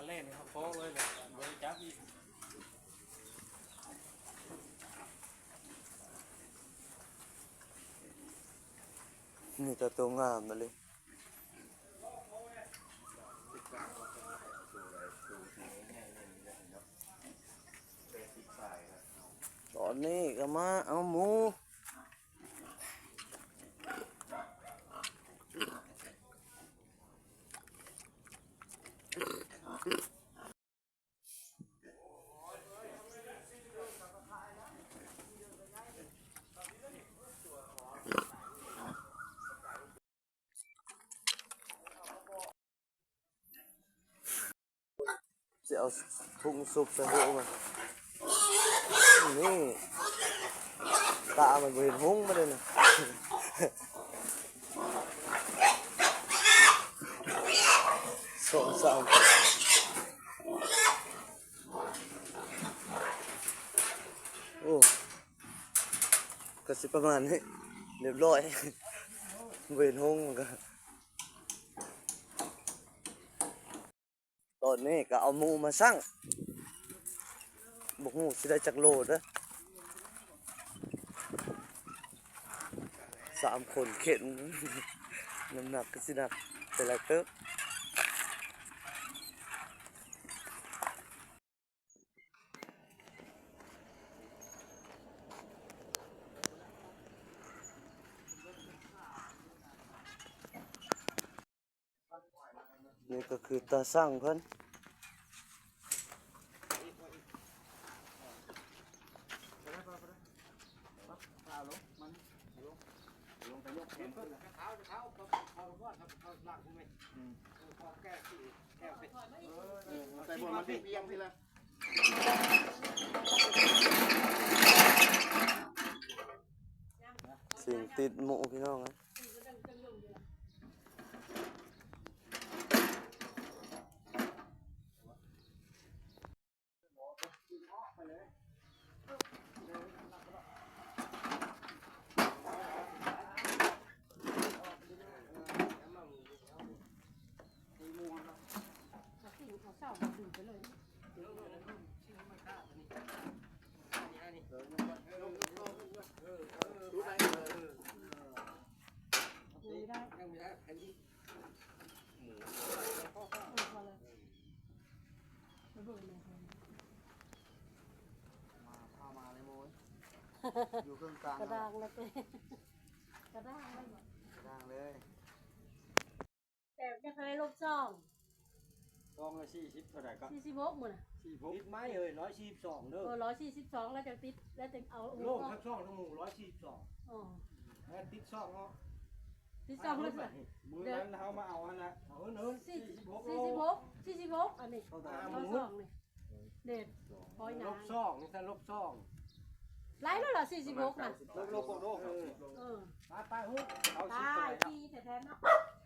ແລ່ນເຂົ້າຄອກເລີຍ ບໍ່ໄດ້ຈັບອີກ. ມີແຕ່ໂຕງາມມາເລີຍ. ຕອນນີ້ກໍມາເອົາໝູ. ຊິເອົາທຸງຊຸບໃສ່ຫົວມັນ. ນີ້ ຕາມັນບໍ່ເຫັນຫຸງມາເລີຍນະ. ສອງສາມ ໂອ້ ກໍຊິປະມານນີ້ ລຽບຮ້ອຍ ບໍ່ເຫັນຫຸງມັນກໍ. ຕອນນີ້ກໍເອົາໝູມາຊັ່ງ ບໍ່ຮູ້ຊິໄດ້ຈັກໂລເດີ້ ສາມຄົນເຂັນ ນ້ຳໜັກກໍຊິໜັກໄປຫຼາຍເຕີບ. ນີ້ກໍຄືຕາຊ່າງເພິ່ນ. ສຽງຕິດໝູ່ພີ່ນ້ອງເອີຍ. ຢູ່ເຄິ່ງກາງ ກະດ້າງແລ້ວເດ້ ກະດ້າງແລ້ວບໍ່ ກະດ້າງເລີຍ. ແຕ່ຈັກເທົ່າໃດ ລົບສອງ ຊອງລະສີ່ສິບເທົ່າໃດກໍ ສີ່ສິບຫົກ ມື້ນະ ສີ່ສິບຫົກ ຕິດໄມ້ເຮີ້ຍ ຮ້ອຍສີ່ສິບສອງເດີ ເອີ ຮ້ອຍສີ່ສິບສອງ ແລ້ວຈັ່ງຕິດ ແລ້ວຈຶ່ງເອົາ ໂລກທັກສອງ ໝູ່ຮ້ອຍສີ່ສິບສອງ ອໍ ແລ້ວຕິດສອງເນາະ ຕິດສອງ ມື້ນັ້ນເຮົາມາເອົາຫັ້ນນະ ເຮີ້ຍ ສີ່ສິບຫົກ ສີ່ສິບຫົກ ສີ່ສິບຫົກ ອັນນີ້ ສອງນີ້ ເດັດ ພໍຫຍັງ ລົບສອງ ນີ້ຊັ້ນ ລົບສອງ ຫຼາຍແລ້ວລະ ສີ່ສິບຫົກນະ ລົບ ລົບ ລົບ ເອີ ໄປ ໄປ ເຮີ້ຍ ເອົາ ໄປ ສິບເທົ່າໃດເນາະ ທີ່ແທ້ໆເນາະ.